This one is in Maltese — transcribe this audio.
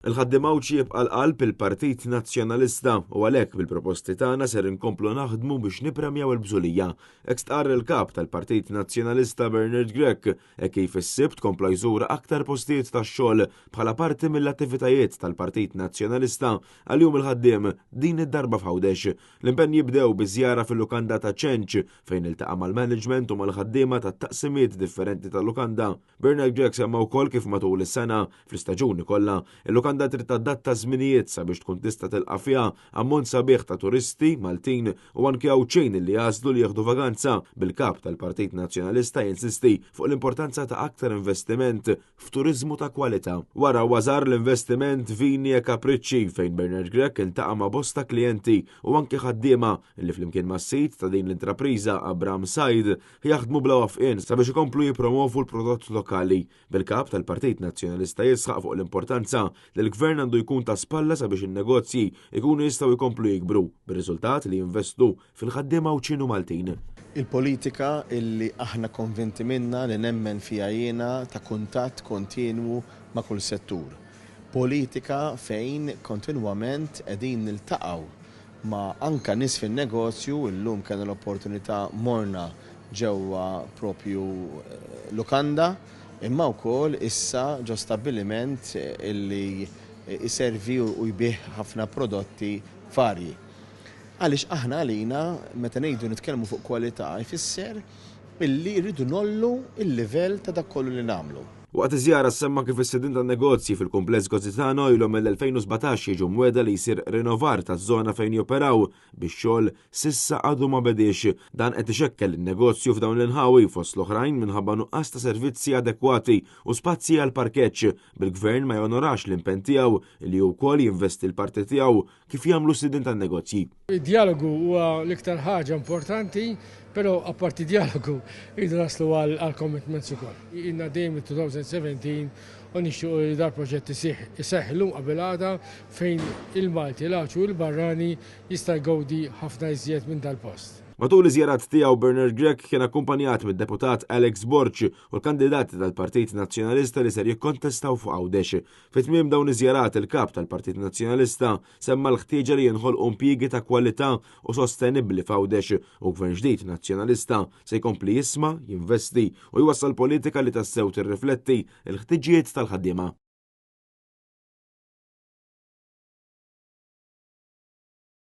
Il-ħaddiem Għawdxi jibqa' l-qalb il-Partit Nazzjonalista u għalhekk bil-proposti tagħna ser inkomplu naħdmu biex nippremjaw il-bżulija. Hekk stqarr il-Kap tal-Partit Nazzjonalista Bernard Grech hekk kif is-Sibt kompla jżur aktar postijiet tax-xogħol bħala parti mill-attivitajiet tal-Partit Nazzjonalista għal Jum il-Ħaddiem din id-darba f'Għawdex. L-impenji bdew bi żjara fil-lukanda ta' Ċenċ fejn iltaqa' mal-management u mal-ħaddiema tat-taqsimiet differenti tal-lukanda. Bernard Grech semma wkoll kif matul is-sena, fl-istaġuni kollha, il-lukanda trid tadatta żminijiet sabiex tkun tista' tilqa' fiha ammont sabiħ ta' turisti Maltin u anke Għawdxin li jagħżlu li jieħdu vaganza, bil-Kap tal-Partit Nazzjonalista jinsisti fuq l-importanza ta' aktar investiment f'turiżmu ta' kwalità. Wara huwa żar l-investiment Vini e Capricci fejn Bernard Grech iltaqa' ma' bosta klijenti u anke ħaddiema li flimkien mas-sid ta' din l-intrapriża Abram Said jaħdmu bla waqfien sabiex ikomplu jippromovu l-prodott lokali, bil-Kap tal-Partit Nazzjonalista jisħaq fuq l-importanza li l-Gvern għandu jkun ta' spalla sabiex in-negozji jkunu jistgħu jkomplu jikbru, bir-riżultat li jinvestu fil-ħaddiema Għawdxin u Maltin. Il-politika illi aħna konvinti minnha, li nemmen fiha jiena, ta' kuntatt kontinwu ma' kull settur. Politika fejn kontinwament qegħdin niltaqgħu ma' anka nies fin-negozju, illum kellna l-opportunità morna ġewwa propju lukanda, imma wkoll issa ġo stabbiliment illi jservi u jbigħ ħafna prodotti varji. Għaliex aħna għalina meta ngħidu nitkellmu fuq kwalità jfisser illi rridu ngħollu l-livell ta' dak kollu li nagħmlu. Waqt iż-żjara semma kif is-sidien tan-negozji fil-kumpless Gozitano ilhom mill-2017 jiġu mwegħda li jsir rinnovar taż-żona fejn joperaw, bix-xogħol s'issa għadu ma bediex. Dan qed ixekkel in-negozju f'dawn l-inħawi fost l-oħrajn minħabba nuqqas ta' servizzi adekwati u spazji għall-parkeġġ, bil-Gvern ma jonorax l-impenn tiegħu li hu wkoll jinvesti l-parti tiegħu kif jagħmlu s-sidien tan-negozji. Id-djalogu huwa l-iktar ħaġa importanti, però apparti djalogu rridu naslu għal commitments ukoll. Ilna dejjem mit-2017 u nixtiequ li dal-proġett iseħħ illum qabel għada fejn il-Malti, l-Għawdxi u l-barrani jista' jgawdi ħafna iżjed minn dal-post. Matul iż-żjarat tiegħu Bernard Grech kien akkumpanjat mid-Deputat Alex Borg u l-kandidati tal-Partit Nazzjonalista li ser jikkontestaw fuq Għawdex. Fi tmiem dawn iż-żjarat il-Kap tal-Partit Nazzjonalista semma l-ħtieġa li jinħolqu impjiegi ta' kwalità u sostenibbli f'Għawdex u Gvern ġdid Nazzjonalista se jkompli jisma', jinvesti u jwassal politika li tassew tirrifletti l-ħtiġijiet tal-ħaddiema.